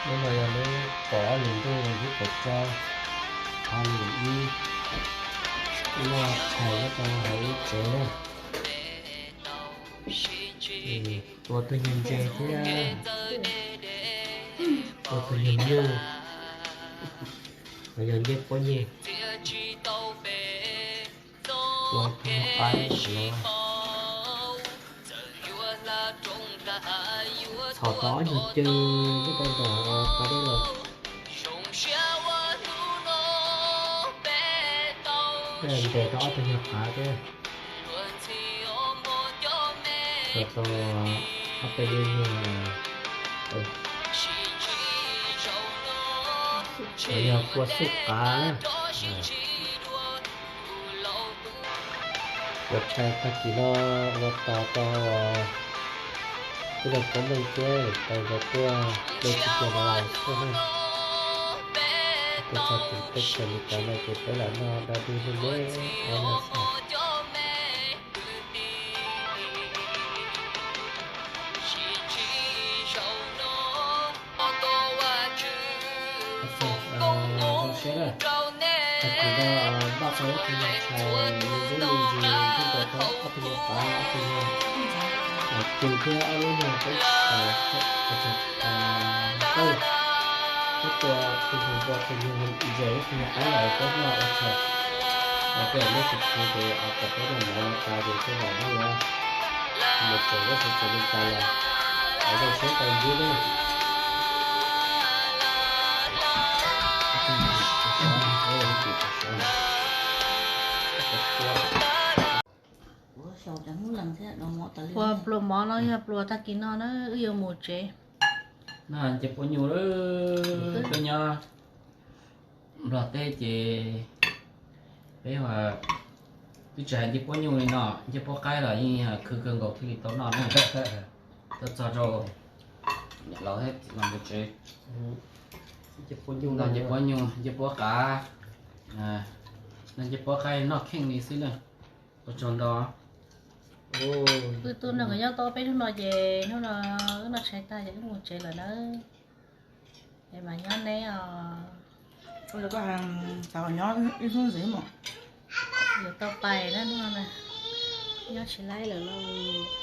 Hnub no yog lub kaum ob hlis ntuj, lub kaum rau, ob hlis ib, lub no tshais nyob rau hauv lub tsev na. Tua tus nyuag ntses thiab tua tus nyuag nyuj, los yog ncej pob nyuj. Tua tus nyuag qaib no. Txhom tau ob nyuag cw nyob rau ntawm pas dej los. Ntes rau ob tug nyuag qav thiab. Txhom tau ob peb lub nyuag, yog kua xub qav. Ua tshais tag kis no ua tos tau, twb yog koob meej thiab tau nrog tuaj dej tsis tias no los xwb na. Tuaj txog tim teb chaws Amelikas no ces peb lam noj da dub dub deb no xwb. Zoo siab na, tag kis no npaj tau ob tug nyuag tshais me ntsis me ntsis, npaj tau ob tug nyuag qav, ob tug nyuag cw thiab ob lub nyuag peb tshais, peb tua tus nyuag npua, tus nyuag ntses, tus nyuag qaib lawm peb noj ua tshais. Peb noj tsis txhua ces kom peb noj mov no tas ces peb mam li mus tsev, peb tsev li cas los zoo siab tau ntsib na. Ua pluas mov no yog pluas tag kis no na, wb yuav mus tsev. Noj ncej pob nyuj, peb nyob Nplog teb ces peb twb tsis hais ncej pob nyuj li no, ncej pob qaib los yeej khwv kawg nkaus thiaj li tau noj na. Tuaj txog rau niam laus thiab txiv laus nkawd tsev, noj ncej pob nyuj, ncej pob qaib, noj ncej pob qaib noj kheej li xwb na. Ua tsaug ntau. Wb tuaj nrog nkawd nyob tau peb hnub no ces hnub no wb noj tshais tag ces wb mus tsev lawm nawb. Es mas nyob neb os. Koj nyob ib hnub ntxiv mas yuav tau pais na, hnub no nyob tsis laib lawm lauj.